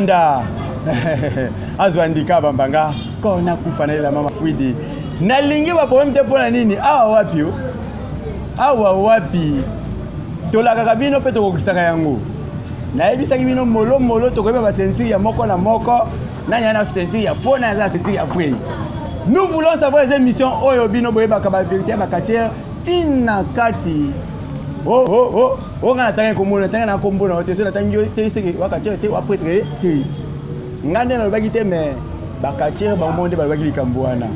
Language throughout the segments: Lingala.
Nda azwa ndika bamba nga ko nakufa nalela mama Fwidi. Nalingi ba problème te mpo na nini? Awa wapi o? Awa wapi? Tolakaka bino mpe tokokisaka yango. Nayebisaki bino molo molo tokoyeba ba ceinture ya moko na moko nani ana ceinture ya faux nani aza ceinture ya vrai. Nous voulons savoir les émissions oyo bino boyebaka ba vérité ya ba quartier tina kati. Oh oh oh oyo ngai natangi kombo natangi na kombo na yo te soki natangi yo te seke wa quartier te wa pretre te ngai nde nalobaki te mais baquartier bango moko nde balobaki likambo wana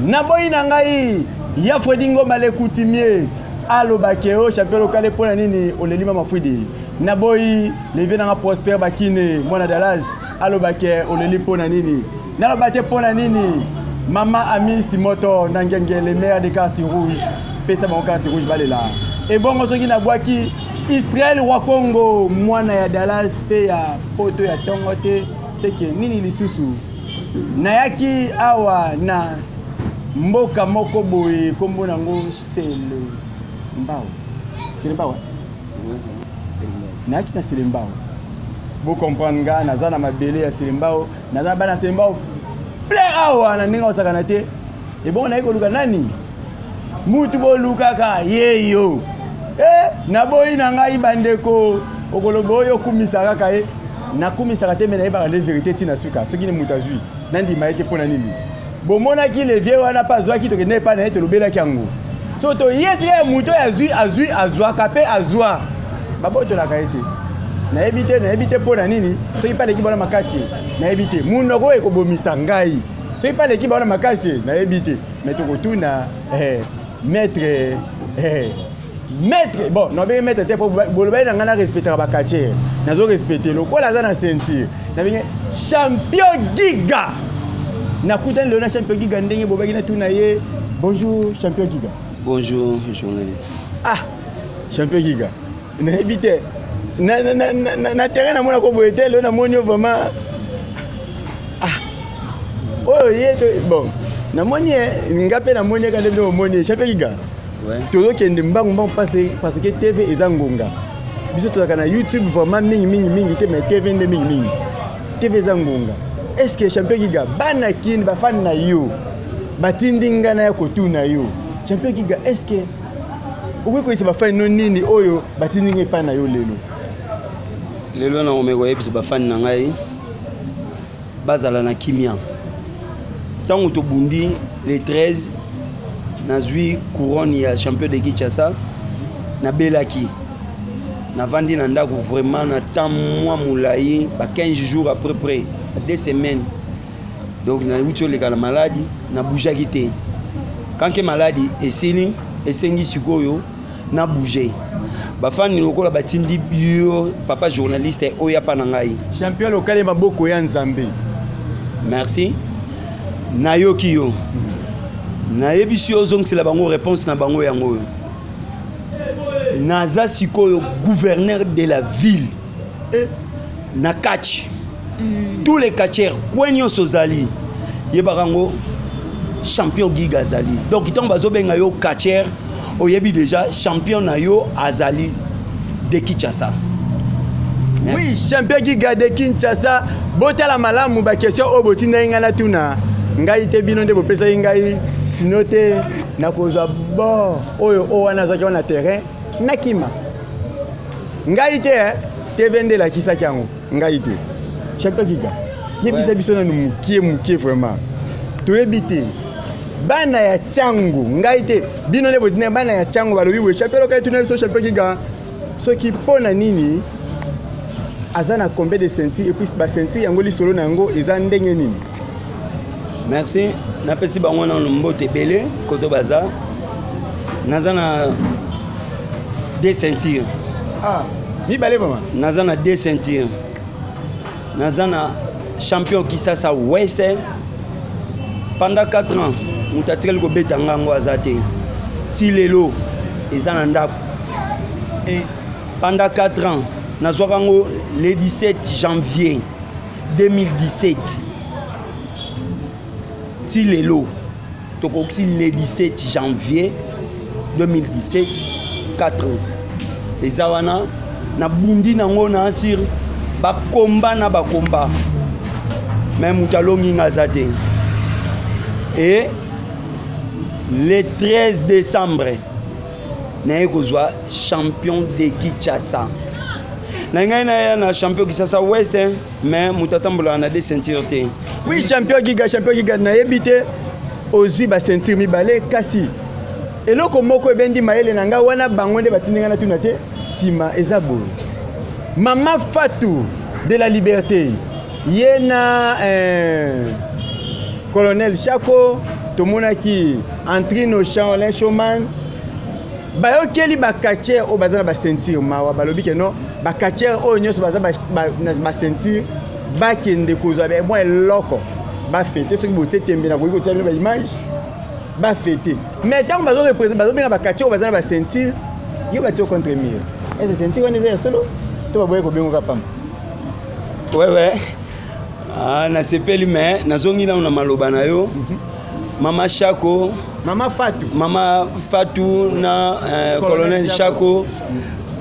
naboyi na ngai ya fredi ngomba le coutumier alobaki o champion lokale mpo na nini oleli mama fridi naboyi levie nanga prosper bakine mwana dallas alobaki oleli mpo na nini naloba te mpo na nini mama amisi moto na ngenge le maire de carte rouge pesa bango carte rouge balela ebongo soki nabwaki israel roi congo mwana ya dallas mpe ya poto ya ntongo te seke nini lisusu nayaki awa na mboka moko boye nkombo nango selembao selembao nayaki na selembao bocomprendre nga naza na mabele ya selembao naza bana selembao plein awa na ndenge osakana te ebongo naye koluka nani mutu bolukaka yeyo e naboyi na ngai bandeko okoloba oyo okumisa kaka ye nakumisaka te me nayebaka nde verité ntina suka soki ni moto azwi nandima ye te mpo na nini bomonaki levier wana mpe azwaki tokende epai na ye tolobelaki yango so toyesi ye moto oyo azwi azwi azwaka mpe azwa babotolaka ye te nayebi te nayebi te mpo na nini soki mpe aleki bana makasi nayebi te monoko oyo ekobomisa ngai soki mpe aleki bana makasi nayebi te me tokotuna eh, maître eh, maître bon nabenge maître te mpo bolobaki na ngai na respectaka baquartier nazo respecte lokola aza na ceinture nabenge champion giga nakutani lelo na champion giga ndenge bobaki natuna ye bonjour champion giga. Bonjour journaliste. Ah, champion giga, nayebi te na terrain namonako boye te lelo namoni yo vraiment. Ah, oyo ye bon namoni ye nga mpe namoni ye kande nde omoni ye champion giga. Tozokende mbangu mbangu parce que TV eza ngonga. Biso tozalaka na YouTube vraiment mingi mingi mingi te, mais TV nde mingi mingi. TV eza ngonga. Est ce que champion giga, bana kini bafani na yo batindi nga na ya kotuna yo champion giga, est ce que okoki koyebisa bafani no nini oyo batindi nga epai na yo lelo? Lelo nakomi koyebisa bafani na ngai bazala na kimia. Ntango tobundi le 13, nazwi couronne ya champion de Kinshasa, nabelaki, navandi na ndako vraiment na temps mwa molai, ba 15 jours à peu près, 2 semaines. Donc nauti oleka na maladi, nabougeaki te. Kanke maladi esili, esengi sikoyo na bouger. Bafani lokola batindi yo papa journaliste oyo apa na ngai. Champion lokale maboko ya Nzambe. Merci. Nayoki yo. Nayebisi yo ozongisela bango réponse na bango yango oyo. Naza sikoyo gouverneur de la ville. Eh. Na catch. Tous les catcheurs, coin nyonso ozali. Yebaka yango champion giga azali. Donc ntango bazobenga yo catcheur, oyebi déjà champion na yo azali de Kinshasa. Merci. Oui, champion giga de Kinshasa. Botala malamu ba question oyo botindaki ngai natuna. Ngai te bino nde bopesaki ngai sino te nakozwa bord oyo oyo wana azwaki wana terrain nakima. Ngai te eh, TV nde elakisaki yango. Ngai te. Champion giga, yebisa biso nanu mokie mokie vraiment. Toyebi te. Bana ya Tshangu, ngai te. Bino nde botinda bana ya Tshangu balobi boye champion loka etuna biso champion giga. Soki mpo na nini aza na combien de ceinture et puis ba ceinture yango lisolo na yango eza ndenge nini? Merci, napesi bango nanu mbote ebele koto baza. Naza na 2 ceintures. Ah, mibale mama. Naza na 2 ceintures. Naza na champion Kisasa Ouest pendant 4 ans. Moto atikali kobeta ngango aza te. Ti lelo eza na ndako. Et pendant 4 ans nazwaka yango le 17 janvier 2017. Ti lelo tokokisi le 17 janvier 2017, 4 ans. Eza wana nabundi nango na asir. Bakomba na bakomba, mais moto alongi nga aza te. Et le 13 décembre, naye kozwa champion de Kinshasa. Na ngai naya na champion Kinshasa Ouest, mais moto atambolaka na deux ceinture te. Oui, champion Giga, champion Giga, nayebi te ozwi baceinture mibale, kasi eloko moko ebendi mayele na ngai wana, bango nde batindi ngai natuna te. Nsima eza boye: Mama Fatou de la Liberté, ye na colonel Chako, tomonaki Antrino Shaolin Showman, bayokeli bacatcheurs oyo baza na baceinture mawa. Balobi ke non, bacatcheurs oyo nyonso baza na baceinture bakende kozwa mwa eloko bafêter. Soki botie tembe, nakoki kotia bino baimage bafêter. Mais ntango bazoreprésenter, bazobenga bacatcheurs oyo baza na baceinture, yo batie contre mur. Ese ceinture wana eza ya solo to baboyi kobengoka pamba? Wewe, ah, nasepeli, mais nazongi nano na maloba na yo. Mama Shako, Mama Fatu. Mama Fatu na colonel Shako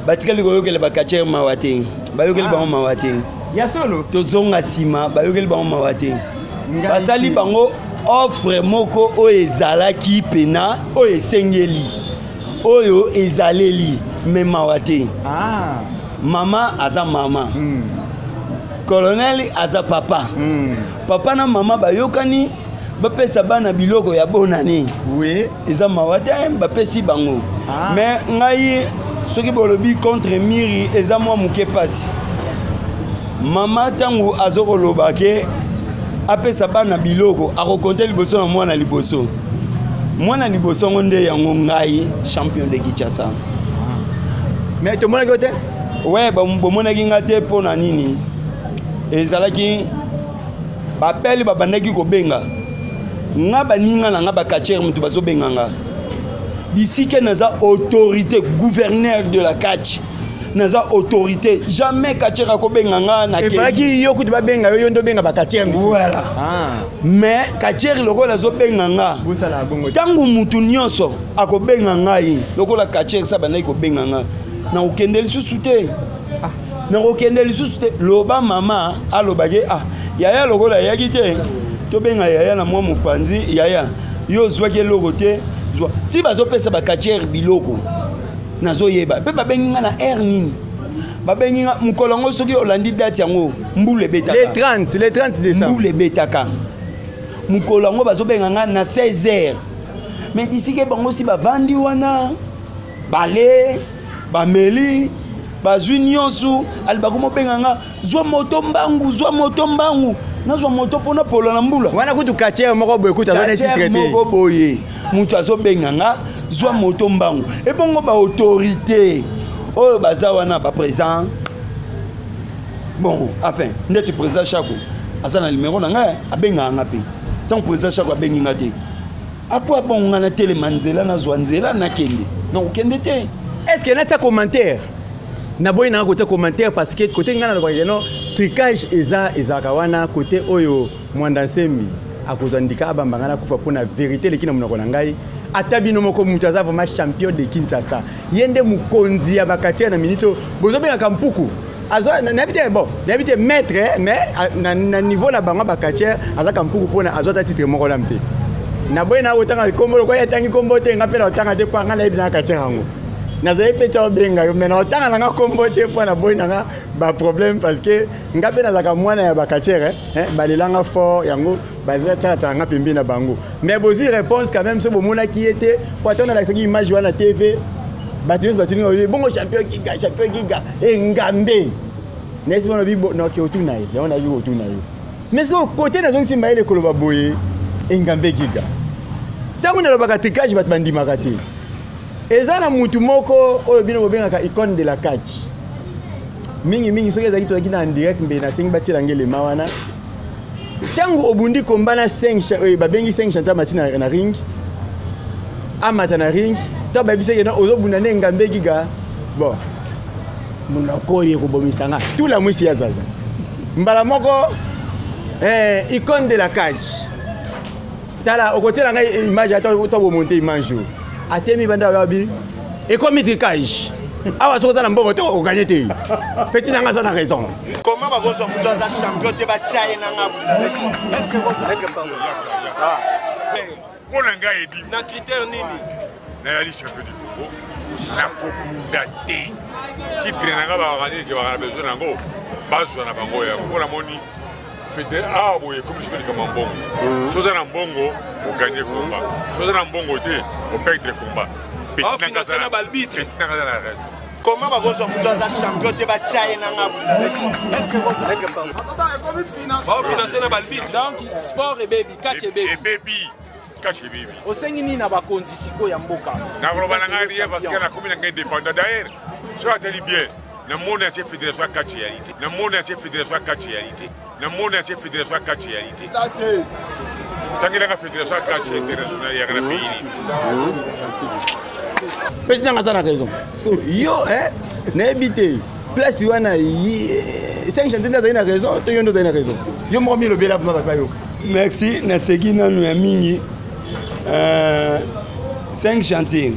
batikali koyokela bacatcheurs mawa te, bayokeli bango mawa te. Ya solo? Tozonga nsima, bayokeli bango mawa te. Basali bango offre moko oyo ezalaki pena oyo esengeli, oyo ezaleli, mais mawa te. Mama aza mama, colonel aza papa. Papa na mama bayokani, bapesa bana biloko ya bonane. Eza mawa te, bapesi bango. Mais ngai, soki bolobi contre mur, eza mwa moke mpasi. Mama, ntango azokoloba ke apesa bana biloko, akokonte liboso na mwana liboso. Mwana liboso yango nde yango ngai, champion de Kinshasa. Mais tomonaki yo te. We, bomonaki nga te mpo na nini? Ezalaki bapele, babandaki kobenga nga, baninga na nga bacatcheurs, moto bazobenga nga d'ici ke naza autorité, gouverneur de la catch, naza autorité. Jamais catcheur akobenga nga na Efalaki yo kutu babenga yo, yo nde obenga bacatcheurs mosusu. Voilà. Mais catcheur lokola azobenga nga, Bosala bongo te. Ntango mutu nyonso akobenga ngai lokola catcheur sa bandaki kobenga nga, nakokende lisusu te, nakokende lisusu te. Loba mama alobaki: "Ah, yaya lokola ayaki te, tobenga yaya na mwa mopanzi. Yaya, yo ozwaki eloko te, zwa." Ti bazopesa bacatcheurs biloko, nazoyeba mpe babengi nga na aire nini. Babengi nga mokolo yango, soki olandi date yango, mbula ebetaka. Le 30, le 30 décembre. Mbula ebetaka mokolo yango, bazobenga nga na 16 heures. Mais d'ici ke bango si bavandi wana, bale bameli, bazwi nyonso, ali bakomobenga nga: "Zwa moto mbangu, zwa moto mbangu." Nazwa moto mpona pola na mbula? Wana kutu catcheur moko boye kutu aza na titre te. Moko boye, moto azobenga nga: "Zwa moto mbangu." Ebongo baautorité oyo baza wana, baprésident, bon, enfin ndeti président Chako aza na numero na ngai, abengaka nga mpe. Ntango président Chako abengi nga te, akwa bongo nga natelema nzela, nazwa nzela, nakende, nakokende te. Est ce que natia commentaire? Naboyi nanga kotia commentaire parce que côté ngai nalobaka ke non, trucage eza, ezalaka wana. Côté oyo Mwanda Nsembi akozwa ndika, abamba ngai nakufa mpona vérité eleki na monoko na ngai. Ata bino moko, moto aza vraiment champion de Kinshasa, ye nde mokonzi ya bacatcheurs na minute oyo bozobengaka mpuku. Azwa, nayebi te, bon, nayebi te maître, mais na niveau na bango bacatcheurs, azaka mpuku mpona azwa ata titre moko lamu te. Naboyi na kotanga kombo lokola etangi kombo te. Nga mpe na kotanga te mpo nga nayebi na catcheur yango. Nazali mpe tia obenga yo, mais na kotanga nanga kombo te mpo naboyi nanga baproblème, parce que nga mpe nazalaka mwana ya bacatcheurs, balelanga fort yango, bazatiakataka nga pembeni na bango. Mais bozwi réponse quand même. So bomonaki ye te po ata nalakisaki image wana TV, bato nyonso batuni oyo: "Bongo champion Giga, champion Giga engambe?" Nayesi wana bi noke otuna ye yango, nayebi kotuna ye. Mais sikoyo kote nazongisi mayele koloba boye: engambe Giga, ntango nalobaka trucage, bato bandimaka te. Eza na mutu moko oyo bino bobengaka icône de la catch mingimingi. Soki ezalaki tozalaki na direct, mbe nasengi batiela ngelema wana. Ntango obundi komba na 5, babengi 5 chanteur mati na ring, amata na ring, ntango bayebisaki ozobunda nde Ngambe Giga, bon, monoko oyo ekobomisa nga tula mwisi ya zaza mbala moko. Icône de la cage, tala, okotiela ngai image ata to bomonte image oyo atemi banda babi ekomi trucage awa. Soki oza na mbongo to oganye te, petit nanga aza na raison. Comment? Bakozwa moto aza champion te, batya ye nanga. Mpo na ngai, ebi na critère nini? Nayali champion du Congo, nakobunda te. Titre na ngai, bakaka nini ke bakaka na besoin nango, bazwa na bango yango. Mpo namoni fete awa boye, ekomi soki likambo ya mbongo. So oza na mbongo, ogagner combat. So oza na mbongo te, operdre combat. Bafinancer na baarbitre. Nanga aza na raison. Comment bakozwa moto aza champion te, batya ye nanga? Baofinancer na baarbitre. Donc sport ebebi, catch ebebi. Ebebi, catch ebebi. Osengi nini na bakonzi sikoyo ya mboka? Nakoloba na ngai rien, parce que nakomi na ngai indépendant. D'ailleurs, soki atali bien, namoni atie fédération ya catch eyali te. Namoni atie fédération ya catch eyali te. Namoni atie fédération ya catch eyali te. Tangelaka fédération ya catch international yaka na pays nini? Pesi nanga aza na raison. Yo nayebi te place wana, 5 chantier nde azali na raison to yo nde ozali na raison? Yo moko milobela mpona bato bayoka. Merci. Naseki nanu ya mingi. 5 chantier,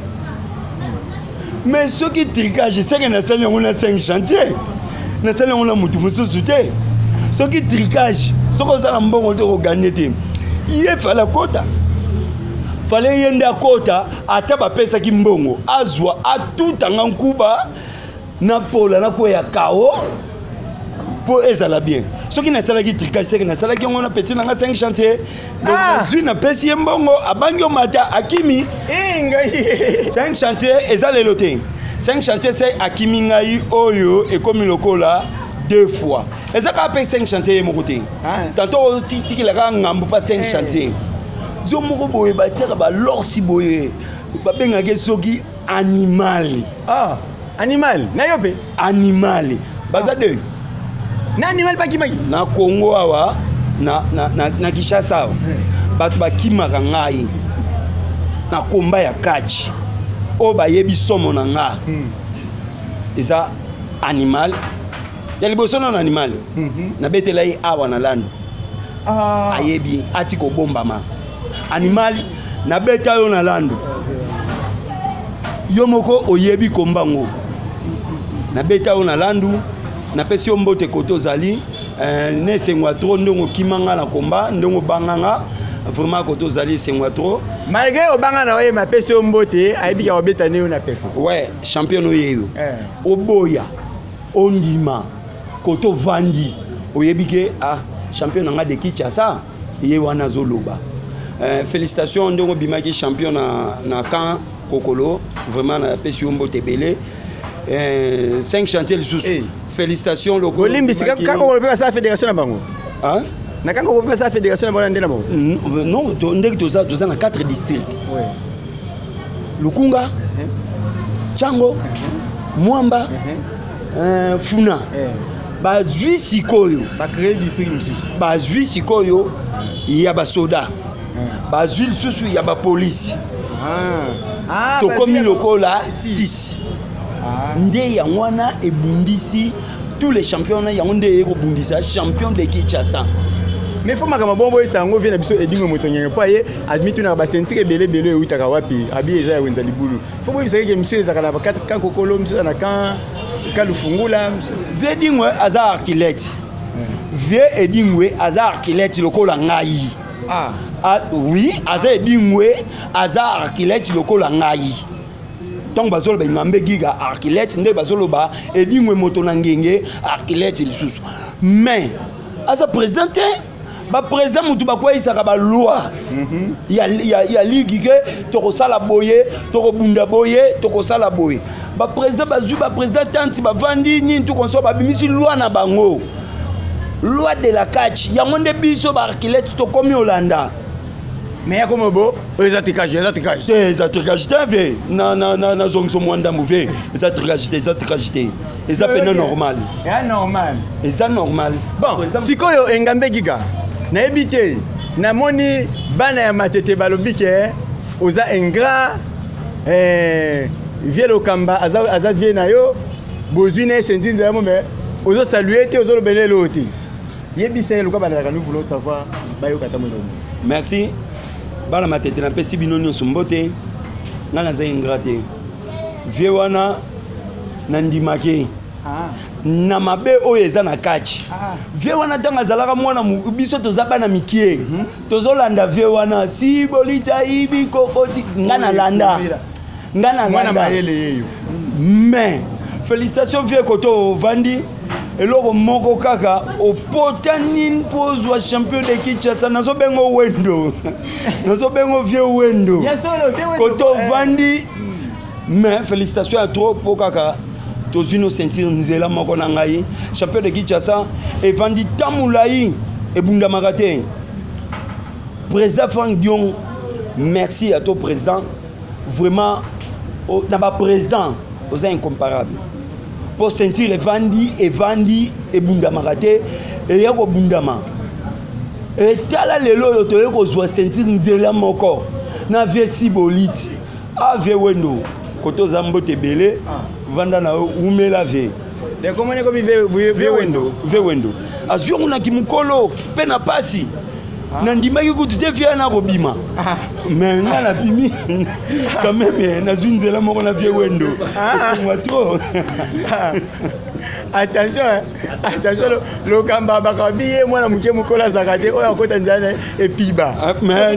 mais soki trucage, seke nasali yango na 5 chantier, nasali yango na motu mosusu te. Soki trucage, soki oza na mbongo te, okogagner te. Ye fale akota, fale ye nde akota. Ata bapesaki mbongo, azwa atutanga nkuba na pola nakwea kao mpo ezala bien. Soki nasalaki trucage, seke nasalaki yango na petit nanga 5 chantier. Donc nazwi, napesi ye mbongo, abangi omata, akimi. Ngai. 5 chantier eza lelo te. 5 chantier se akimi ngai, oyo ekomi lokola deux fois. Eza kaka mpe 5 chantier ye moko te. Tantôt otikelaka ngambo mpa 5 chantier zo moko boye, batiaka balorsi boye, babengaki soki animal. Ah, animal na yo mpe. Animal baza deux. Na animal bakimaki. Na Congo awa, na Kinshasa awa, bato bakimaka ngai na komba ya catch oyo bayebi somo na nga. Eza animal ya liboso nano. Animal nabetela ye awa na lando. Ayebi ati kobombama. Animal, nabeta yo na lando, yo moko oyebi kombango. Nabeta yo na landu, napesi yo mbote kote ozali. Na esengo ya trop ndenge okimanga na komba, ndenge obanganga vraiment kote ozali, esengo ya trop. Malgré obanga na oyema, apesi yo mbote, ayebika kobeta ne yo na pepo. Ouais, champion oyeyo. Oboya, ondima, kote ovandi oyebi ke ah, champion na nga de Kinshasa ye wana azoloba. Félicitation ndenge obimaki champion na camp Kokolo. Vraiment napesi yo mbote ebele. 5 chantier lisusu. Félicitation lokolo. Olimbisi kaka Kokolo mpe basala fédération na bango? Hein? Na kaka Kokolo mpe basala fédération na bango na nde na bango? Non, ndenge toza na 4 district: Lukunga, Tshangu, Mwamba, Funa. Bazwi sikoyo Bacréer district mosusu. Bazwi sikoyo ya basoda, bazwi lisusu ya bapolisi. Tokomi lokola 6. Nde yango wana ebundisi tous les champions wana, yango nde eye kobundisa champion de Kinshasa. Mais faut makambo bongo boyesa yango vie na biso Edingwe moto ngenge, mpo aye admitunaka baceintures ebele ebele oyo eutaka wapi. Abi eza ya wenza libulu. Faut boyebisa keke mosusu ezalaka na bakati camp Kokolo, mosusu eza na camp Lufungula. Vie Edingwe aza archilete. Vie Edingwe aza archilete lokola ngai. Ah, oui, aza Edingwe, aza archilete lokola ngai. Ntango bazoloba Engambe Giga archilete, nde bazoloba Edingwe moto na ngenge archilete lisusu. Mais aza président te. Baprésident motu bakweyisaka baloi ya ligue ke tokosala boye, tokobunda boye, tokosala boye. Baprésident bazwi, baprésident tanti bavandi nini tu konso, babimisi loi na bango, loi de la catch. Yango nde biso baarchilete tokomi olanda. Mais ya komo bo oyo eza trucage, eza trucage. Te, eza trucage te. Ve nazongisa mwa ndambo. Ve, eza trucage te, eza trucage te, eza pene normal. Ya normal. Eza normal. Bon, sikoyo Engambe Giga, nayebi te, namoni bana ya Matete balobi ke oza ingrat. Vie Lokamba aza vie na yo, bozwi na ye senti nzela mo, mais ozosalue te, ozolobela eloo te. Yebisa ye loka balalaka, nous voulons savoir, bayoka ta molongo. Merci. Bana Matete, napesi bino nyonso mbote. Ngai naza ingrat te. Vie wana nandimaki. Na mabe oyo eza na kati. Vie wana ntango azalaka mwana, biso toza bana mikie, tozolanda vie wana si bolita ibi kokoti. Nga nalanda, nga mwana nalanda. Mayele yeyo. Mais félicitation, vie koto ovandi eloko moko kaka opotani mpo ozwa champion de Kinshasa. Nazobenga Wendo, nazobenga vie Wendo. Ya solo, vie Wendo. Koto ovandi, mais félicitation ya trop mpo kaka tozwi no ceinture nzela moko na ngai. Champion de Kinshasa evandi ta molai, ebundamaka te. Président Frank Dion, merci à toi président, vraiment na baprésident oza incomparable mpo ceinture evandi, evandi, ebundamaka te, eya kobundama. Etala lelo oyo toye kozwa ceinture nzela moko na vie Siboliti. A vie Wendo, kote oza, mbote ebele, vanda na yo, umela vie. Komoni komi vie Wendo. Vie Wendo azwi yango naki mokolo mpe na pasi. Nandimaki kutu te vie na kobima, mais nga napimi quand même, nazwi nzela moko na vie Wendo, esengwa trop. Attention, hein. Attention, lokamba bakabi ye mwana moke, mokolo azalaka te oyo akota nzela na epiba. Ah, mais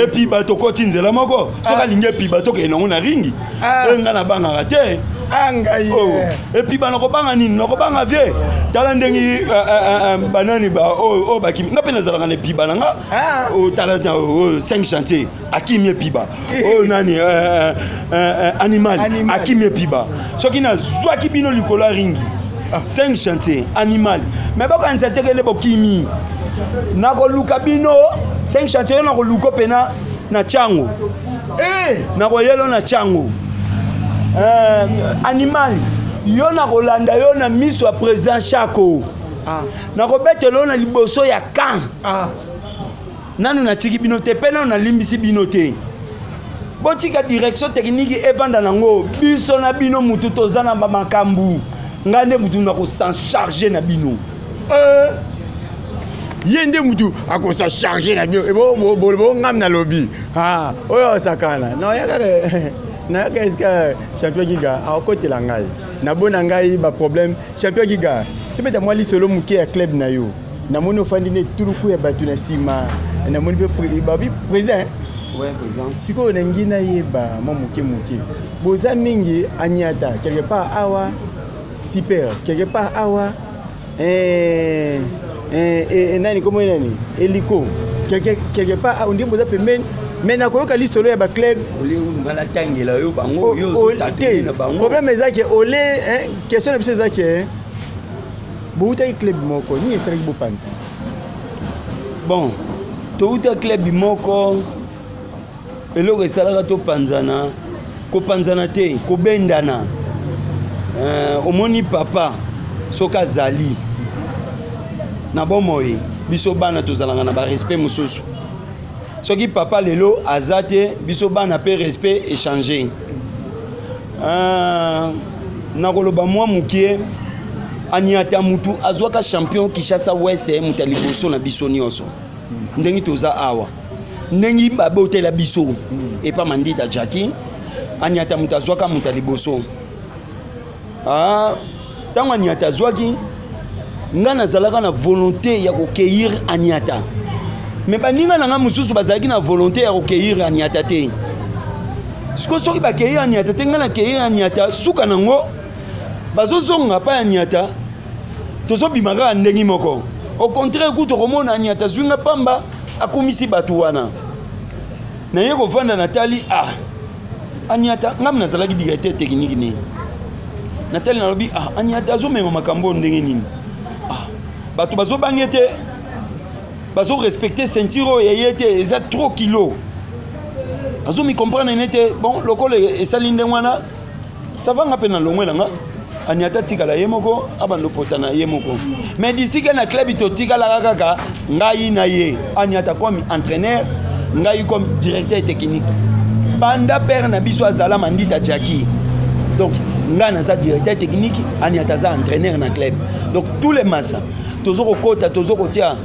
epiba tokoti nzela moko, soki alingi epiba tokende nango na ringi. E nga nabangaka te. Ngai. Oh, epiba nakobanga nini? Nakobanga vie? Tala ndenge banani oyo bakimi, nga mpe nazalaka na epiba na nga. Oyo tala na oyo 5 chantier akimi epiba, oyo nani, animal. Animal. Akimi epiba. Soki nazwaki bino likolo ya ringi, 5 chantier, animal, mais bokanisa tekele bokimi, nakoluka bino 5 chantier oyo, nakoluka mpena na ntango nakoyelo na ntango. Animal, yo nakolanda yo na miso ya président Chako, nakobetela yo na liboso ya camp. Nanu natiki bino te mpe nanu nalimbisi bino te. Botika direction technique evanda nango, biso na bino mutu toza na bamakambo. Ngai nde mutu nakosan charge na bino. Ye nde mutu akosa charge na bino. Bongami nalobi oyo osakana naya kaka, nayaka esika champion Giga akotela ngai nabona ngai baproblème. Champion Giga, tobeta mwa lisolo moke ya club na yo. Namoni ofandi nde tuluku ya bato na nsima, namoni mpe babi président. Ouais, président. Sikoyo nangi nayeba mwa moke moke, boza mingi aniata quelque part awa, super quelque part awa, nani komoi nani, eliko quelque part awa, nde boza pembeni. Mais nakoyoka lisolo ya baclub. Nga natangela yo bango, yo te. Problème eza ke ole, question na biso eza ke boutaki club moko, nini esalaki bopanza? Bon, touta club moko. Eloko esalaka topanzana, kopanzana te, kobendana. Omoni papa soki azali na bomoi, biso bana tozalaka na barespect mosusu. Soki papa lelo aza te, biso bana mpe respect échange. Nakoloba mwa mokie, aniata mutu azwaka champion Kinshasa West, moto ya liboso na biso nyonso. Ndenge toza awa, ndenge babotela biso epa Mandita Jaki, aniata moto azwaka moto ya liboso. Ntango aniata azwaki, nga nazalaka na volonté ya kokeir aniata, mais baninga na nga mosusu bazalaki na volonté ya kokeir aniata te. Siko soki bakei aniata te, nga nakei aniata, suka nango bazozonga pa ya niata, tozobima kaka ndenge moko. Au contraire kutu, okomona aniata azwi nga pamba, akomisi bato wana. Naye kovanda, natali, ah, aniata, ngam nazalaki directeur technique ne, natali, nalobi: ah, aniata azomema makambo oyo ndenge nini? Ah, bato bazobanga ete bazorespecte ceinture oyo ya ye te, eza trop kilo, azomicomprendre ne te. Bon, lokola esali ndenge wana, ça va, nga mpe nalongwela nga. Aniata tikala ye moko, abanda opota na ye moko. Mais d'ici ke na club totikalaka kaka ngai na ye, aniata comme entraîneur, ngai comme directeur technique. Banda père na biso azala Mandita Jaki, donc ngai naza directeur technique, aniata aza entraîneur na club. Donc tous les masa tozo kokota, tozo kotia,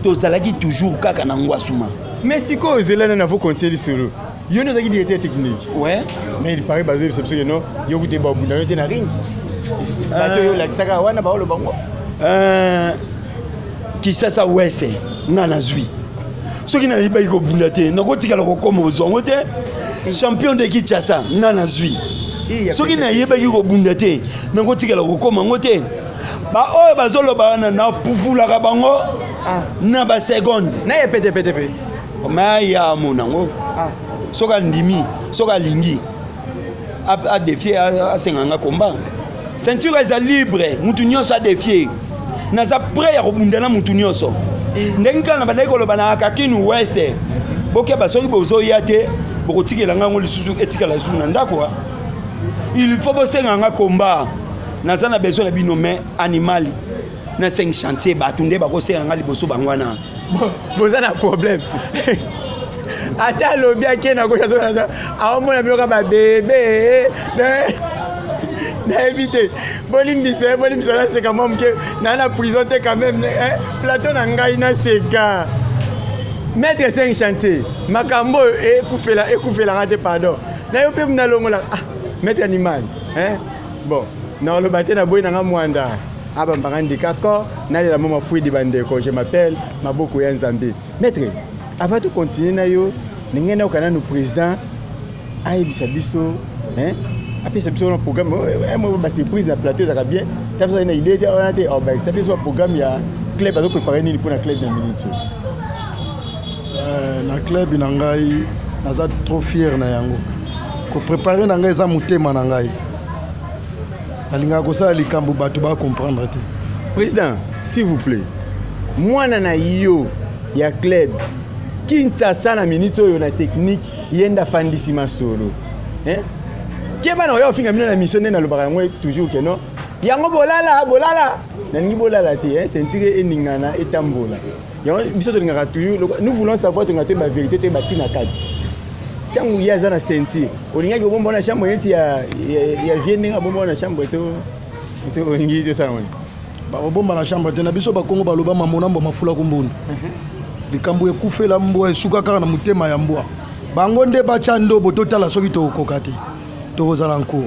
tozalaki toujours kaka na Ngwasuma. Mais sikoyo ozela nani avo kontie lisolo? Yo nde ozalaki directeur technique. Ouais. Mais il paraît bazoyebisa biso ke no, yo kute babunda yo te na ring. Bato oyo olakisaka wana baoloba ngo. Kisasa West, nga nazwi. Soki nayebaki kobunda te, nakotikala kokoma kozwa yango te. Champion de Kinshasa, nga nazwi. Soki nayebaki kobunda te, nakotikala kokoma yango te. Baoyo bazoloba wana, napupulaka bango na baseconde. Na ye petepete mpe. Ma ya amona yango. Soki andimi, soki alingi adéfier, asenga nga combat. Ceinture eza libre, mutu nyonso adéfier. Naza prêt ya kobunda na mutu nyonso. Ndenge kaka na bandaki koloba na Kakinu West, bokeba, soki bozoya te, bokotikela ngango lisusu, etikala zu na ndako. Il faut bosenga nga combat. Naza na besoin na bino. Mais animal na 5 chantier, bato nde bakosenga nga liboso, bango wana. Boza na problème. Ata alobi ake na gauche, aomona biloko babebe. Nayebi te, bolimbisa, bolimbisa, naseka mwa moke. Naa na prison te quand même, plateau na ngai, naseka. Maître 5 chantier, makambo oyo ekufela, ekufelaka te. Pardon na yo mpe nalongola. Ah, maître animal, hein? Bon, nakoloba te, naboyi nanga mwanda abambaka ndika ko nalela mo mafwidi. Bandeko, je m'appelle Maboko ya Nzambe. Maître, avant tocontinue na yo, ndenge nayoka nanu président ayebisa biso, hein? Apesa biso wana programme, basurprise na plateau ezalaka bien. Ta biso na idée te wana te, obakisa biso baprogramme ya club. Azoprépare nini mpona club na minute? Na club na ngai, naza trop fier na yango. Koprépare na ngai eza motema na ngai. Nalingaka kosala likambo bato bacomprendre te. Président, s'il vous plaît, mwana na yo ya club Kinshasa na minute oyo na technique, ye nde afandisi masolo, eh? Keba na oya ofinga bino na mission. Nde nalobaka yango toujours ke non, yango bolala, bolala, nalingi bolala te, eh? Ceinture eningana, etambola. Yango biso tolingaka toujours, nous voulons savoir, tolingaka toyeba vérité, toyeba ntina kati. Ntango ye aza na ceinture, olingaki obomba na chambre neti ya vie, ndenge abomba na chambre to olingi tosala ngoni? Bakobomba na chambre te. Na biso Bakongo baloba mamona mbwa mafula kumbunda. Likambo ekufela mbwa esuka kaka na motema ya mbwa. Bango nde batya ndobo, totala soki tokokoka te, tokozala nkuo.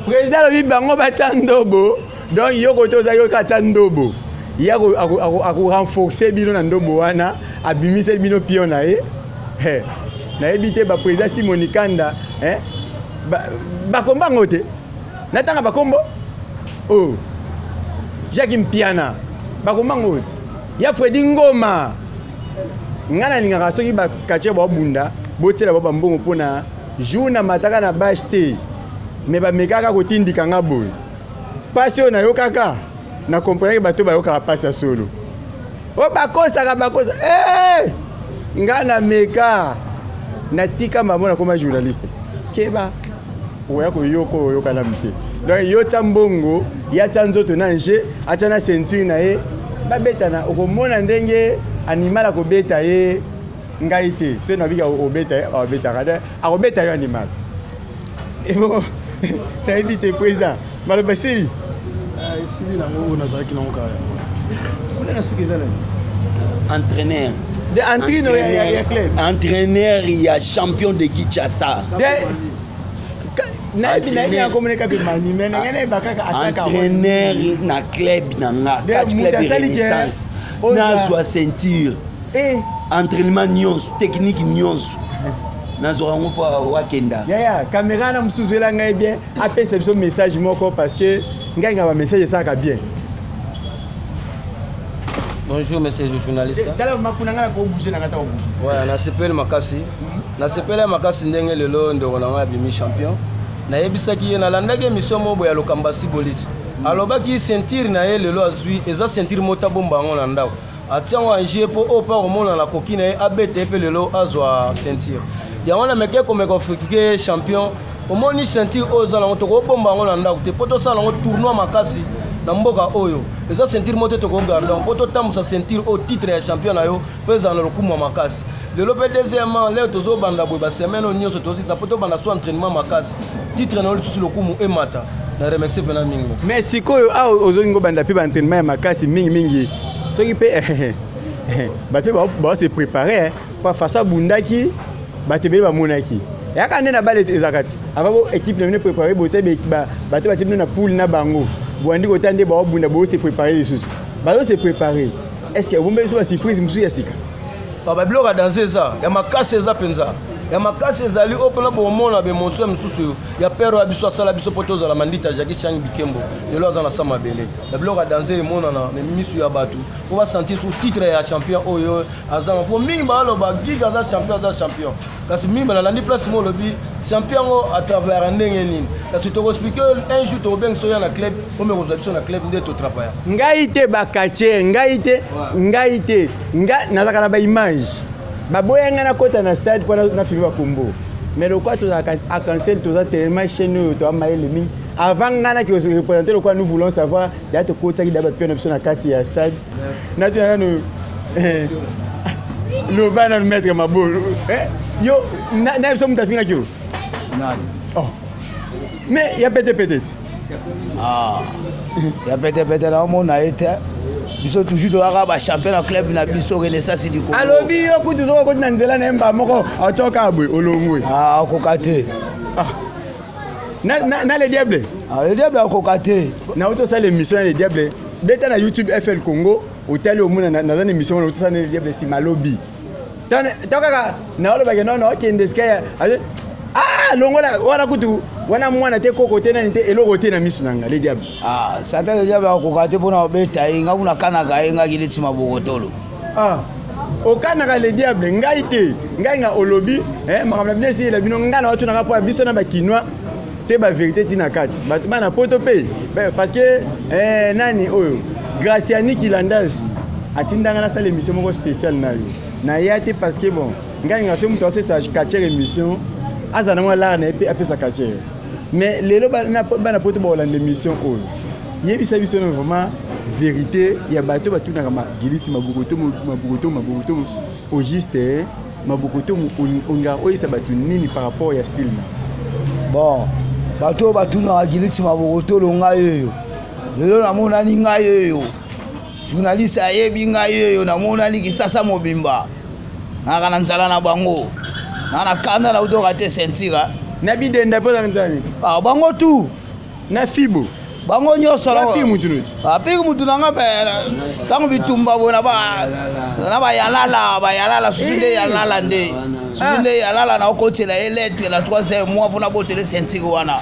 Président alobi bango batya ndobo. Donc yo kote ozalaki oka atya ndobo, ye akorenforce bino na ndobo wana, abimiseli bino pion na ye. Nayebi te, baprésident Simoni Kanda bakomba yango te. Natanga bakombo oh. Jacques Mpiana, bakomba yango te. Ya Fredi Ngoma, ngai nalingaka soki bakatie babunda, botiela bao bambongo mpona jour na mataka na bashe te. Me bamekaka kotindika nga boye, mpasi oyo nayokaka, na comprenaki bato bayokaka mpasi ya solo oyo bakosaka, bakosa. Hey! Nga nameka, natika mamo, nakoma journaliste. Keba, oya koyoka oyo oyoka nanu te. Donc yo tia mbongo, ye atia nzoto na nje, atia na ceinture na ye, babetana, okomona ndenge animal akobeta ye. Ngai te, soki nabika obeta ye, abetaka te, akobeta yo animal. Ebongo nayebi te, président, maloba esili? Esili nango, oyo nazalaki nango kaka yango. Kuna na suki eza nani? Entraîneur. De entraîneur ya club. Entraîneur ya champion de Kinshasa. Nayebi nakomoneka mpe mani, me ndenge nayeba kaka asaka. Entraîneur na club na nga, Catch Club Renaissance, nazwa ceinture. Entraînement nyonso, technique nyonso, nazwaka yango mpo wakenda. Yaya, caméra na mosusu ela ngai bien, apesa biso message moko, parce que ngai nga bamessage esalaka bien. Bonjour, monsieur le journaliste. Tala makuna, ngai nakobouge na ngai ta kobouge. Ouais, nasepeli makasi. Nasepeli makasi ndenge lelo ndeko na ngai abimi champion. Nayebisaki ye, nalandaki émission moko boye ya Lokamba Siboliti. Alobaki ceinture na ye lelo azwi eza ceinture moko abomba yango na ndako. Atia yango en jeu mpo oyo mpe akomona na koki na ye, abeta ye mpe lelo azwa ceinture. Yango na meke komeka ofrikike champion. Omoni ceinture oyo eza nango, tokobomba yango na ndako te mpo tosala yango tournoi makasi na mboka oyo. Eza ceinture moko te tokogarde mpo totambusa ceinture oyo, titre ya champion na yo mpo ezala na lokumu ya makasi. Lelo mpe deuxièmement, lelo tozobanda boye, basemaine oyo nyonso tozosisa mpo tobanda so entraînement makasi, titre na yo lisusu lokumu emata. Na remercie mpena mingi. Mais sikoyo awa ozolingi obanda mpe baentraînement ya makasi mingimingi, soki mpe bato mpe bao se préparer po façon abundaki, bato ebele bamonaki. Yaka nde na bale ezalaka ti avant bo équipe na bino préparer bote bato batie bino na poule na bango bwandi kota nde baobunda bo se préparer lisusu bazo se préparer. Est ce que obombe biso ba surprise mosusu ya sika? Babiloko ya danse eza ya makasi, eza mpenza ya makasi, ezali oyo mpona bomona bemoso ya misusu ya pere oyo biso asala biso mpo tozala mandita Jacki Chang Bikembo. Lelo aza na sa mabele, babiloko ya danse emonana na misu ya bato mpo basentir su titre ya champion oyo aza na fo. Mingi baloba Giga aza champion, aza champion, kasi mingi balandi place mo olobi champion yango atravaillaka ndenge nini. Kasi tokoexpliquer un jour, tokobengisa oya na club ome kozwa biso na club nde totravaillaka. Ngai te, bakatie ngai te, ngai te, nga nazalaka na baimage. Baboya ngai nakɔta na stade mpo nafilme bakombo, mais lokola tozalaka arc-en-ciel, toza tellement chaîne oyo toa mayele mingi. Avant ngai naki représente lokola nous voulons savoir ya tokotisaki da bapio na biso na kati ya stade. Natuna nanu, loba nanu, maître Mabolo, yo na biso moto afingaki yo? Nani? Oh, mais ya pete pete ti. Ah, ya petepete naomona ye te. Biso toujours toyaka bachampion na club na biso Renaissance du Congo. Alobi yo kutu soki okoti na nzela na ye mba moko atyoka boye, olongwe. Ah, akoka te. Ah. Na le diable. Ah, le diable akoka te. Nauti osala émission ya le diable, beta na YouTube FL Congo, otali, omona naza na émission wana. Otosala na le diable nsima lobi to kaka naolobake nono okende esika ya ah, longola wana kutu wana mwana te, koko te, nani te, eloko te na miso na nga le diable. Ah, satan le diable akoka te mpona kobeta ye. Nga kuna kanaka ye, ngaki neti mabokotolo. Ah, okanaka le diable? Ngai te, ngai nga olobi makambo na bino esiyela bino. Ngai na watunaka mpo ya biso na bakinois te, bavérité ti na kati bato bana poto mpe, parce que nani oyo Graciani Kilandas atindanga nasala émission moko spéciale na yo, naya te parce que bon, ngai nga so moto asesa quartier émission azala na mwa lara na ye mpe apesa quartier. Mais lelo bana poto bakolanda émission oyo, yebisa biso no vraiment vérité ya bato batunaka magiliti mabokoto mabokoto mabokoto. Au juste mabokoto, olingaka oyebisa bato nini par rapport ya style na? Bon, bato oyo batunaka giliti mabokotolo, ngai oyo lelo namonani, ngai oyo journaliste ayebi ngai oyo namonani Kisasa mobimba, naka na nzala na bango, naka na kanda na utoka te ceinture. Na bidenda mpo na nzala. Ah, bango tu. Na fibo. Bango nyonso. Apiki mutu noti. Apiki mutu na nga mpe ntango bitumba boye na bayalala bayalala susu nde yalala nde susu nde yalala, naokotela ye lettre na 3 mois mpona botele ceinture wana.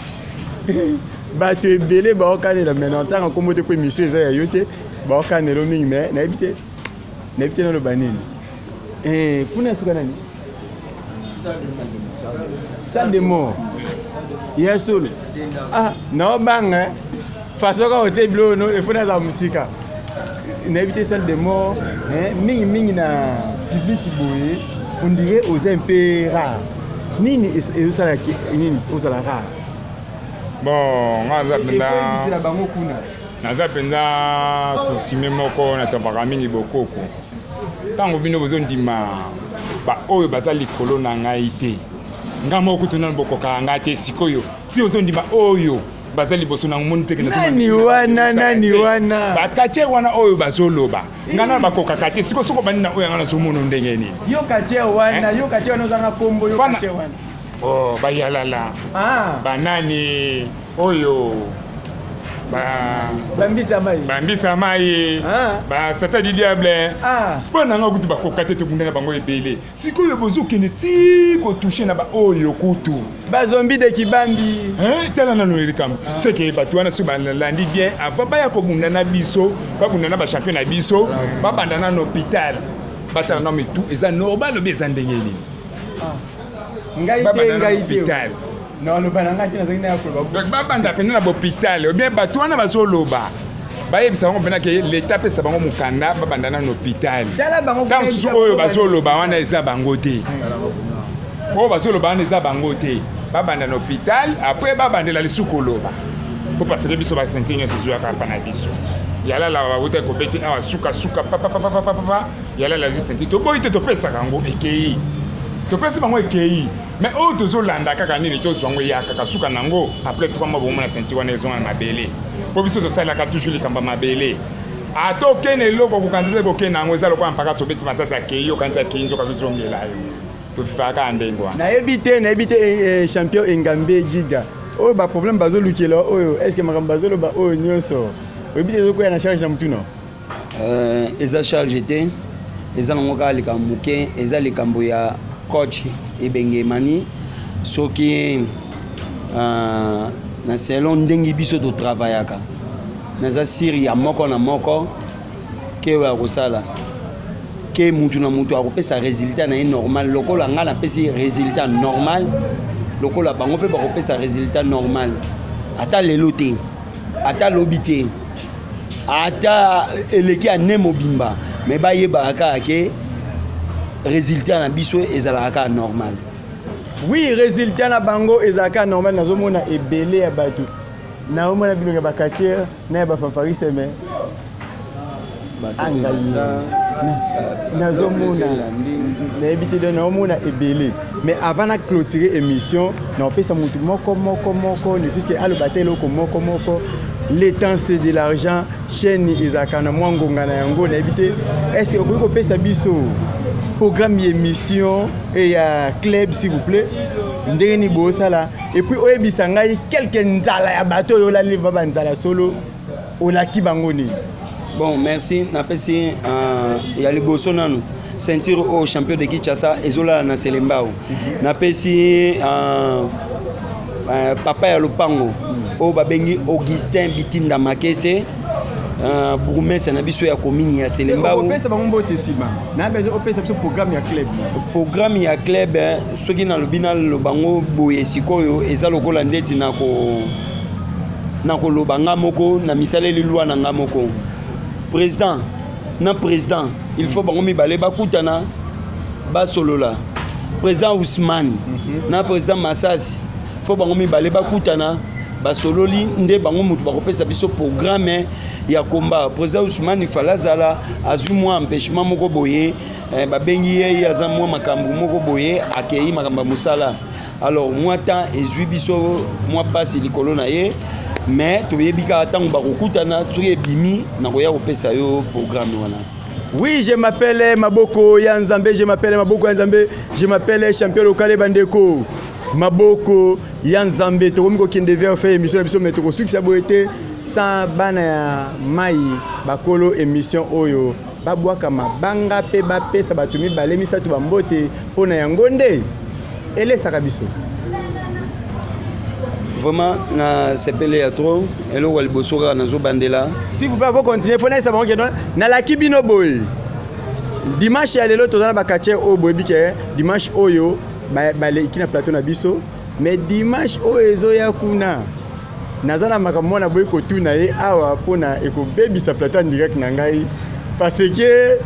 Bato ebele baokanela, mais na ntango nkombo te mpo émission eza ya yo te. Baokanela mingi, mais nayebi te, nayebi te naloba nini. Kuna suka nani, salle de mort ya solo. Ah, naobanga façon kaka otie biloko no efo nazala mosika, nayebi te. Salle de mort mingi mingi na public boye, on dirait oza un peu rare. Nini ezosala nini ozala rare? Bon, nga naza mpenza bango kuna. Naza mpenza coutume moko, natambaka mingi bokoko. Ntango bino bozondima baoyo baza likolo na ngai te, nga moko kutu nano bokokaka ngai te. Sikoyo si ozondima oyo baza liboso na moni teke. Nani wana, nani wana? Bakatie wana oyo bazoloba ngai nano bakokaka te. Sikoyo soki obandi na oyo yanga nazomona ndenge nini? Yo katie wana, yo katie wana, ozanga kombo, yo katie wana. Oh, bayalala. Ah. Banani oyo? Bambisa mai. Bambisa mai, basata du diable. Mpo na nga kutu bakoka te, tobunda na bango ebele. Sikoyo bozokende ti kotouche na baoyo kutu. Bazombi de kibambi. Tala nano likambo seke bato wana soki balandi bien avant baya kobunda na biso, babunda na bachampion na biso, babanda nano hôpital, batala na mitu eza normal obi eza ndenge nini. Ngai te, ngai te, naloba na ngai te, nazalaki na ya koloba. Donc babanda mpenza na bohôpital obien bato wana bazoloba, bayebisa bango mpena ke leta apesa bango mokanda, babanda nano hôpital. Ntango mosusu oyo bazoloba wana eza bango te, oyo bazoloba wana eza bango te. Babanda na hôpital, après babandela lisusu koloba, po parce que biso baceinture nyonso ezwaka mpa na biso. Yalala bauta kobeti awa sukasuka papapapapapa, yalala azwi ceinture. Toboyi te, topesaka yango ekei, topesi bango ekei. Mais oyo tozolanda kaka nini, tozwa yango eya kaka suka nango après 3 mois, bomona ceinture wana ezonga na mabele, mpo biso tosalelaka toujours likambo ya mabele. Ata okende eloko okokanisa te, kokende yango eza lokola mpaka sobeti masasi, akei, okanisi akei, nzoka azozongela yo. Tofifaka kaka ndenge wana. Nayebi te, nayebi te eh, eh, champion Engambe Giga. Oyo ba problème bazolukela oyo, est-ce que makambo bazoloba oyo nyonso oyebi te ezokwea na charge na mutu no? Euh, eza charge te, eza nango kaka likambo moke, eza likambo ya coach Ebenge Emani. Soki euh, na selon ndenge biso totravayaka, naza siri ya moko na moko ke oyo akosala ke mutu na mutu akopesa résultat na ye normal, lokola ngai napesi résultat normal, lokola bango mpe bakopesa résultat normal, ata lelo te, ata lobi te, ata eleki ane mobimba, me bayebaka kaka ke résultat na biso ezalaka kaka normal. Oui, résultat na bango ezalaka normal. Nazomona ebele ya bato, naomona bilongi ya baquartier na ya bafanfariste, mais angai nazomona, nayebi te, donc naomona ebele. Mais avant na clôturer émission, naopesa motu moko moko moko, ne fût-ce que aloba te eloko moko moko. Le temps, c'est de l'argent. Chaîne ezalaka na mwa ngonga na yango. Nayebi te, est ce que okoki kopesa biso programme ya émission et ya club, s'il vous plaît? Ndenge nini bosala? Et puis oyebisa ngai quelque nzala ya bato oyo olali va banzala solo, olaki bango nini? Bon, merci. Napesi ya liboso nanu ceinture oyo champion de Kinshasa ezolala na Selembao. Napesi papa ya lopango oyo babengi Augustin Bitinda Makese, bourgmestre na biso ya commune ya Selembao. Opesa bango mbote nsima na besoin opesa biso programme ya club. Programme ya club, soki nalobi naloba ngo boye sikoyo, eza lokola ndeti na ko na koloba nga moko na misaleli lwa na nga moko. Président na président, il faut bango mibale bakutana, basolola. Président Ousmane na président Masasi, faut bango mibale bakutana, basololi nde bango motu bakopesa biso programme ya combat. Président Ousmane fala azala azwi mwa empêchement moko boye, babengi ye, ye aza mwa makambo moko boye, akei makambo ya mosala. Alors mwa temps ezwi biso mwa mpasi likolo na ye, mais toyebi kaka ntango bakokutana, soki ebimi, nakoya kopesa yo programme wana. Oui, je m'appelle Maboko ya Nzambe, je m'appelle Maboko ya Nzambe, je m'appelle champion local bandeko. Maboko ya Nzambe, tokomi kokende vers fin émission na biso, mais tokosukisa boye te sans bana ya mai bakolo émission oyo babwaka mabanga mpe bapesa bato mibale misato bambote mpo na yango nde elesaka biso. Vraiment nasepeli ya trop. Eloko ya liboso kaka nazobandela. S'il vous plaît, bocontinue, fo nayesa bango keno nalaki bino boye. Dimanche ya lelo toza na baquartier oyo boyebi ke dimanche oyo baleki na plateau na biso, mais dimanche oyo ezoya kuna naza na makambo mwana boyi kotuna ye awa mpona ekobebisa plateau en direct na ngai, parce que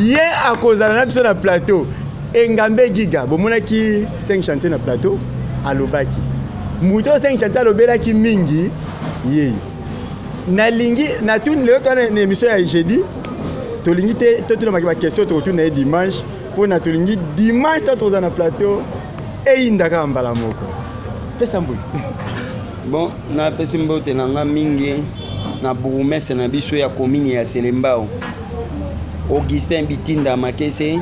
ye akozala na biso na plateau. Engambe Giga, bomonaki 5 chantier na plateau, alobaki moto oyo 5 chantier alobelaki mingi ye. Nalingi natuni lelo toa na émission ya jeudi, tolingi te totunamaki baquestion, tokotuna ye dimanche mpona tolingi dimanche to tokozala na plateau eyinda kaka mbala moko. Pesa mbote. Bon, napesi mbote na nga mingi na bourgmestre na biso ya commune ya Selembao, Augustin Bitinda Makese.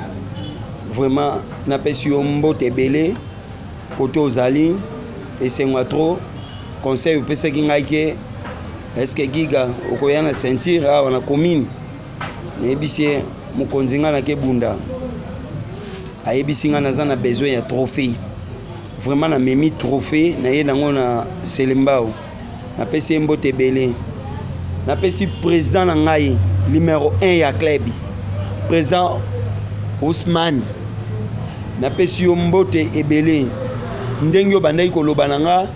Vraiment napesi yo mbote ebele kote ozali, esengo ya trop. Conseil opesaki ngai ke est-ce Giga okoya na ceinture awa na commune, nayebisi ye mokonzi ngai nake bunda, ayebisi ngai naza na besoin ya trophée. Vraiment namemi trophée na ye nango na Selembao. Napesi ye mbote ebele. Napesi président na ngai numéro 1 ya club, président Ousmane, napesi yo mbote ebele ndenge obandaki koloba na nga,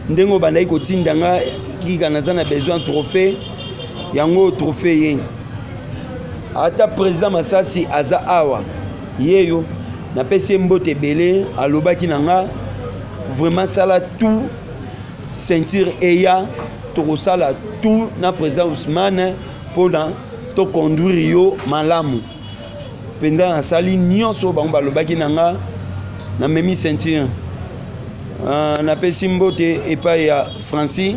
ndenge obandaki kotinda nga Giga naza na besoin trophée yango, trophée ye. Ata président Masasi aza awa, ye yo napesi ye mbote ebele. Alobaki na nga vraiment sala tout ceinture eya, tokosala tout na président Ousmane mpona toconduire yo malamu mpenza. Nasali nyonso bango balobaki na nga, namemi ceinture. Napesi mbote epai ya Francis,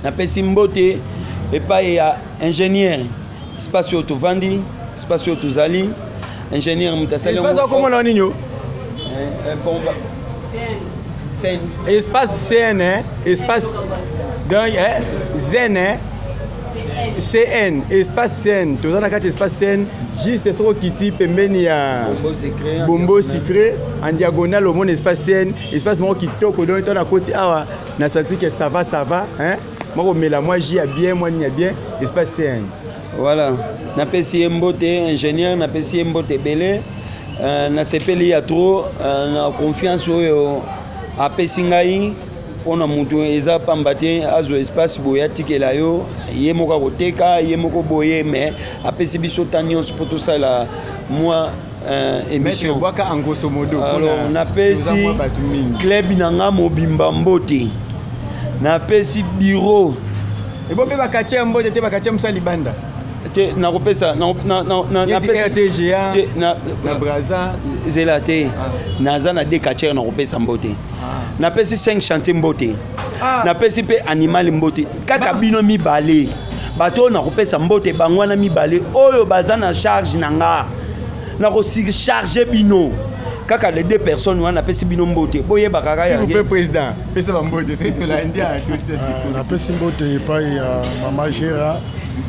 napesi mbote epai ya ingénieur espace oyo tovandi, espace oyo tozali, ingénieur moto asali. Espace okomona nini yo? Bon, Scène. Espace CN, hein? Espace. Donc, hein? Zen, hein? CN, espace CN. Toza na kati espace CN, juste soko kiti pembeni ya Bombo Sucré en diagonale omona espace CN, espace moko kitoko donc to na koti awa na senti que ça va ça va, hein? Moko mela moi jus ya bien, moi nini ya bien, espace CN. Voilà. Napesi ye mbote ingénieur, napesi ye mbote ebele. Nasepeli ya trop na confiance oyo apesi ngai mpona moto eza pamba te azwa espace boye atikela yo ye moko akoteka ye moko boye mais apesi biso temps nyonso mpo tosala mwa émission. Bwaka en grosso modo. Alors napesi club na nga mobimba mbote, napesi bureau. Ebo mpe bakatie ya mbote te, bakatie mosa libanda. Te, nakopesa RTGA na Braza. Zela te, naza na deux quartier, nakopesa mbote. Napesi 5 chantier mbote, napesi mpe animal mbote. Kaka bino mibale bato oyo nakopesa mbote, bango wana mibale oyo baza na charge na nga, nakosurcharge bino kaka les deux personnes wana. Napesi bino mbote, boyeba kaka. S'il vous plaît, président, pesa bambote soki tolandi. Napesi mbote epai ya mama Gera,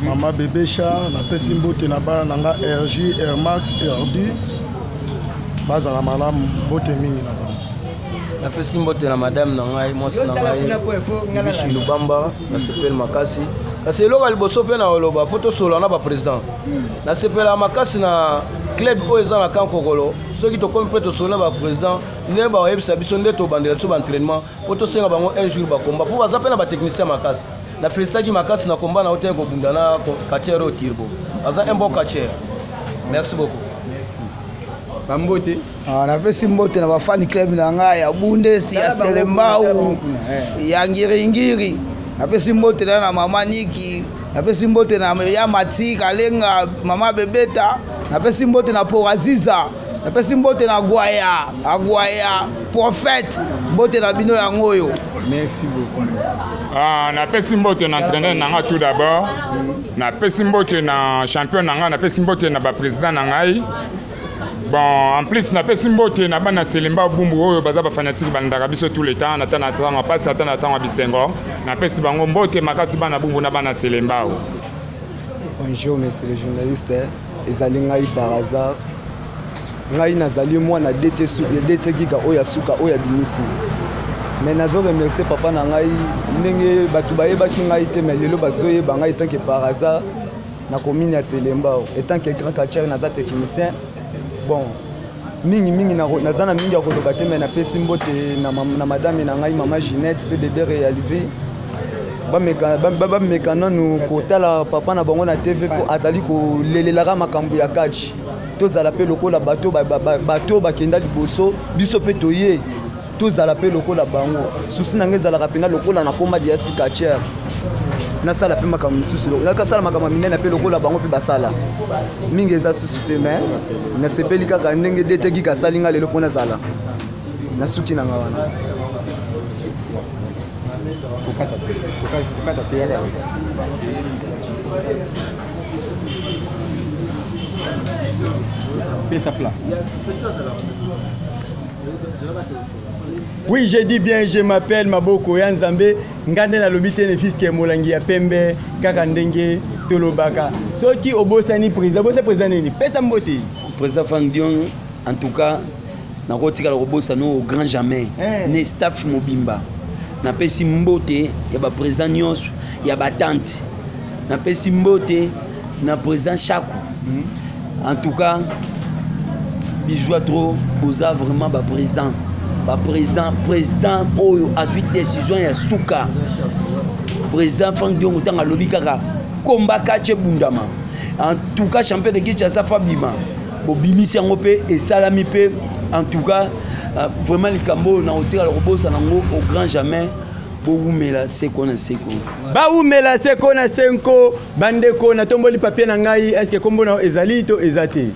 mama Bebesha. Napesi mbote na bana na nga RJ, Airmax, RD, bazala malamu. Mbote mingi na bango. Napesi mbote na madame na ngai, mwasi na ngai Bibishi Lubamba. Nasepeli makasi. Kasi eloko ya liboso mpe na koloba, fo tosolola na baprésident. Nasepelaka makasi na club oyo eza na Kankokolo. Soki tokomi mpe tosolola na baprésident, nde bayebisa biso nde tobandela biso baentraînement, mpo tosenga bango un jour bakomba fo baza mpe na batechnicien makasi. Na félicitaki makasi na komba na yo te, kobunda na catcheur oyo Turbo aza un bon catcheur. Merci beaucoup. Bambote. Napesi mbote na bafani club na ngai ya Bundesi, ya Selembau, ya Ngiringiri. Napesi mbote na mama Niki. Napesi mbote na ya Mati Kalenga, mama Bebeta. Napesi mbote na Poraziza. Napesi mbote na Gwaya Agwaya Prophète. Mbote na bino yango oyo. Merci beaucoup. Ah, napesi mbote na entraîneur na nga tout d'abord, napesi mbote na champion na nga, napesi mbote na baprésident na ngai. Bon, en plus napesi mbote na bana Selemba Bumbu oyo baza bafanatike, balandaka biso tout le temps, ata na ntango ya pasi, ata na ntango ya bisengo. Napesi bango mbote makasi, bana Bumbu na bana Selembao. Bonjour, monsieur le journaliste. Ezali ngai par hasard. Ngai nazali mwana DT DT Giga oyo ya suka oyo abimisi. Mais nazo remercier papa na ngai ndenge bato bayebaki ngai te, mais lelo bazoyeba ngai tant que par hasard na commune ya Selembao etant que grand catcheur, naza technicien. Bon, mingi mingi naza na mingi ya koloba te, mais napesi mbote na madame na ngai, mama Ginette, mpe bébé Réalivé. Bameka nanu kotala papa na bango na TV mpo azali kolelelaka makambo ya catch. Tozala mpe lokola bato bato bakenda liboso, biso mpe toye tozala mpe lokola bango. Susi na ngai ezalaka mpena lokola nakoma diasi catcheur, nasala mpe makambo misusu, nakasala makambo ya minene mpe lokola bango mpe basala mingi. Eza susu te, mais nasepeli kaka ndenge DT Gika asali nga lelo mpo nazala na suki na nga wana. Kokata te, yaka. Pesa plat. Oui, j'ai dit bien, je m'appelle Maboko ya Nzambe. Nga nde nalobi te, ne fiske molangi ya pembe kaka ndenge tolobaka. Soki obosani président, obosani président nini? Pesa mbote. Président Frank Dion, en tout cas nakotikala kobosana au grand jamais. Ne staff mobimba napesi mbote, ya baprésident nyonso, ya batante napesi mbote, na président Chaku. En tout cas bisous à trop. Boza vraiment baprésident, baprésident. Président oyo azwi décision ya suka, président Frank Diongo, ntango alobi kaka komba catch ebundama, en tout cas champion de Kinshasa fabima, bobimisi yango mpe esalami mpe. En tout cas vraiment likambo oyo nakotikala kobosana yango au grand jamais. Bowumela seko na seko. Bawumela seko na senko. Bandeko, natomboli papier na ngai. Est-ce kombo na yo ezali to eza te?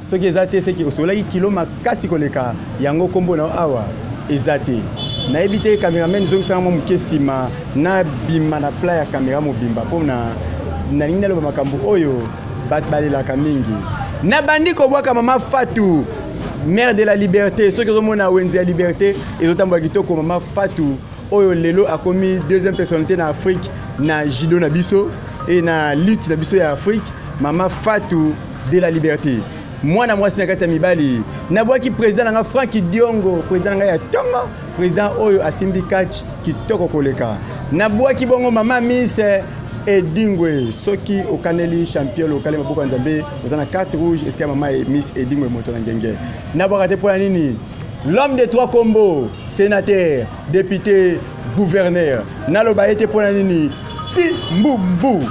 Soki eza te, seki osololaki kilo makasi koleka yango. Kombo na yo awa eza te, nayebi te. Cameraman, ezongisanga mwa moke nsima, nabima na plat ya caméra mobimba mpona nalingi naloba makambo oyo bato balelaka mingi. Nabandi kobwaka mama Fatu. Mère de la liberté, soki ozomona wenze ya liberté ezotambola kitoko, mama Fatou oyo lelo akomi deuxième personnalité na Afrique na judo na biso et na lutte na biso ya Afrique, mama Fatou de la liberté. Mwana mwasi na kati ya mibali, nabwaki président na nga Frank Diongo, président na nga ya tongo, président oyo asimbi catch kitoko koleka. Nabwaki bongo mama Miss Edingwe, soki okaneli champion lokale maboko ya Nzambe, oza na carte rouge esika mama Miss Edingwe moto na ngenge. Nabwaka te mpo na nini? L'homme de trois combos, sénateur, député, gouverneur. Naloba ye te mpo na nini? Si mbumbu,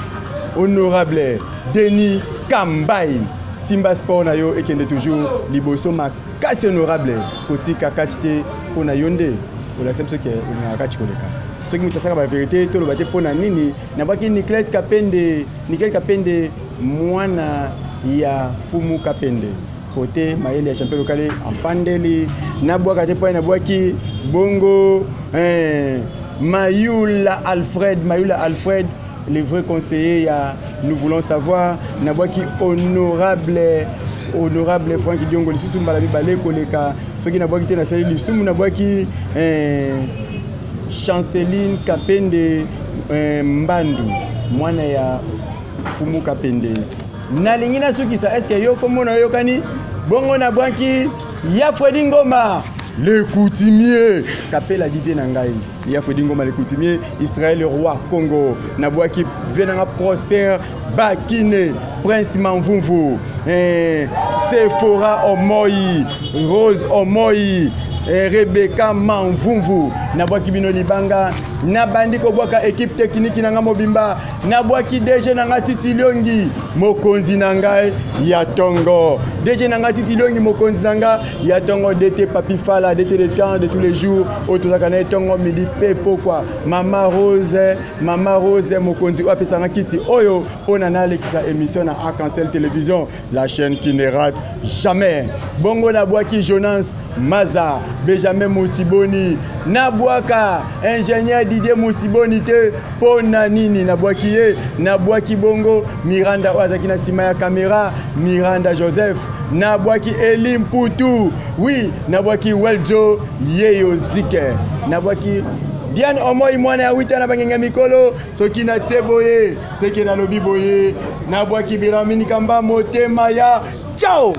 honorable Denis Kambayi. Simba sport na yo ekende toujours liboso makasi, honorable. Kotika catch te mpo na yo nde olakisa biso ke olingaka catch koleka. Soki moto asaka baverité, toloba te mpo na nini. Nabwaki Niclete Kapende, Niclete Kapende, mwana ya Fumu Kapende, kote mayele ya champion lokale afandeli. Nabwaka te mpo nabwaki bongo Mayula Alfred, Mayula Alfred, le vrai conseiller ya nous voulons savoir. Nabwaki honorable, honorable Frank Diongo lisusu mbala mibale koleka. Soki nabwaki te, nasali lisumu. Nabwaki Chanceline Kapende, Mbandu, mwana ya Fumu Kapende. Nalingi nasukisa eske yo komona oyokani bongo. Nabwaki ya Fredi Ngoma le coutumier, Kapela divie na ngai, ya Fredi Ngoma le coutumier, Israël roi Congo. Nabwaki vie nanga Prosper Bakine, Prince Mamvumvu, Sephora Omoi, Rose Omoi, Rebecca Mamvumvu. Nabwaki bino libanga. Nabandi kobwaka équipe technique na nga mobimba. Nabwaki DG na nga Titi Liongi, mokonzi na ngai ya tongo. DG na nga Titi Liongi, mokonzi na nga ya tongo. DT Papi Fala, DT de temps de tous les jours oyo tozalaka na ye tongo, midi mpe pokwa. Mama Rose, mama Rose mokonzi oyo apesanga kiti oyo mpo na nalekisa émission na Arc-en-Ciel Télévision, la chaîne qui ne rate jamais. Bongo nabwaki Jonas Maza, Benjamin Musiboni. Nabwaka ingénieur Didier Musiboni te mpo na nini nabwaki ye. Nabwaki bongo Miranda oyo azalaki na nsima ya kamera, Miranda Joseph. Nabwaki Eli Mputu, oui. Nabwaki Weljo Yeyo Zike. Nabwaki Diane Omoi, mwana ya wita na bangenge mikolo. Soki natie boye, seke nalobi boye. Nabwaki Bilamini Kamba, motema ya ciao.